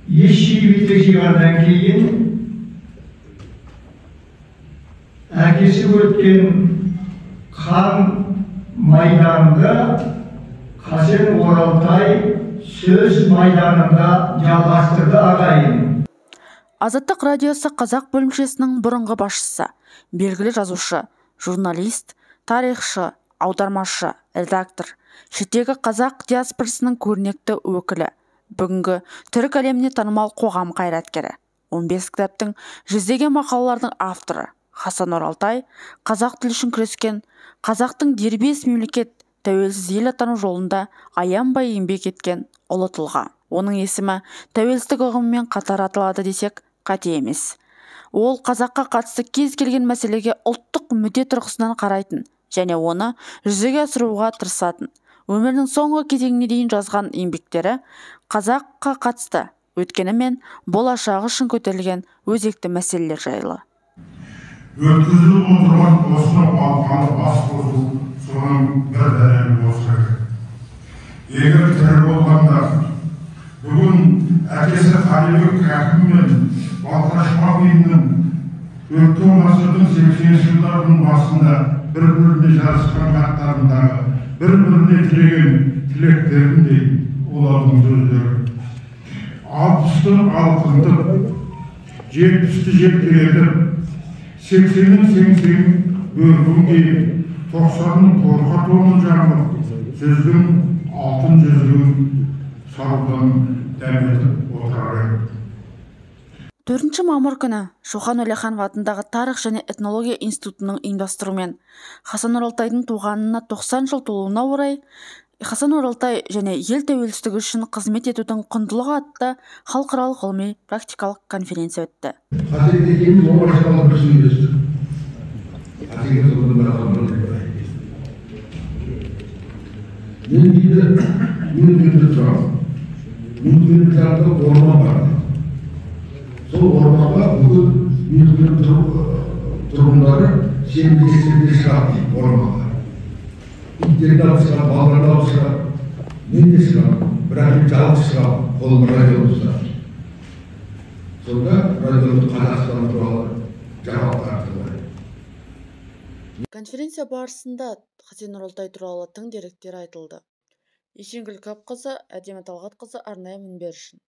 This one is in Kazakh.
Ес жиып етек жиғаннан кейін әкесі өткен қан майданды Хасен Оралтай сөз майданында жалғастырды ағайын. Азаттық радиосы қазақ бөлімшесінің бұрынғы басшысы, белгілі жазушы, журналист, тарихшы, аудармашы, редактор, шеттегі қазақ диаспорасының көрнекті өкілі, бүгінгі түрік әлеміне танымал қоғам қайраткері, 15 кітаптың, жүздеген мақалалардың авторы Хасан Оралтай қазақ тілі үшін күрескен, қазақтың дербес мемлекет, тәуелсіз ел атану жолында аянбай еңбек еткен ұлы тұлға. Оның есімі тәуелсіздік ұғымымен қатар аталады десек, қате емес. Ол қазаққа қатысты кез келген мәселеге ұлттық мүдде тұрғысынан қарайтын және оны жүзеге асыруға тырысатын. Өмірінің соңғы кезеңіне дейін жазған еңбектері қазаққа қатысты өткені мен болашағы үшін көтерілген өзекті мәселелер жайлы. Өткізіліп отырған осынау алқалы бас қосу соның бір дәлелі болса керек. Егер тірі болғанда бүгін әкесі Қалибек Кәкім мен Балқаш Мағиннің өткен ғасырдың 80-ші жылдарының басында бір-біріне жарысқан хаттарындағы бір-біріне тілеген тілектеріндей олардың сөздері. 60-ты алқынтып, 70-ті желкелетіп, 80-нің сеңсең бөркін киіп, 90-ның торқа тонын жамылып, жүздің алтын жүзігін салудан дәметіп отырар еді. 4 мамыр күні Шоқан Уәлиханов атындағы Тарих және этнология институтының ұйымдастыруымен Хасан Оралтайдың туғанына 90 жыл толуына орай Хасан Оралтай және ел тәуелсіздігі үшін қызмет етудің құндылығы атты халықаралық ғылыми практикалық конференция өтті. Сол орманға бүкіл Мюнхен тұрғындары сенбі-жексенбіде шығады дейді орманға. Иттерді алып шығады, балаларды алып шығады. Мен де шығамын, бірақ мен жалғыз шығамын, қолыма радионы ұстап. Сонда радионы Қазақстан туралы жаңалықтар тыңдаймын. Конференция барысында Хасен Оралтай туралы тың деректер айтылды. Есенгүл Көпқызы, Әдемі Талғатқызы арнайы мінбер үшін.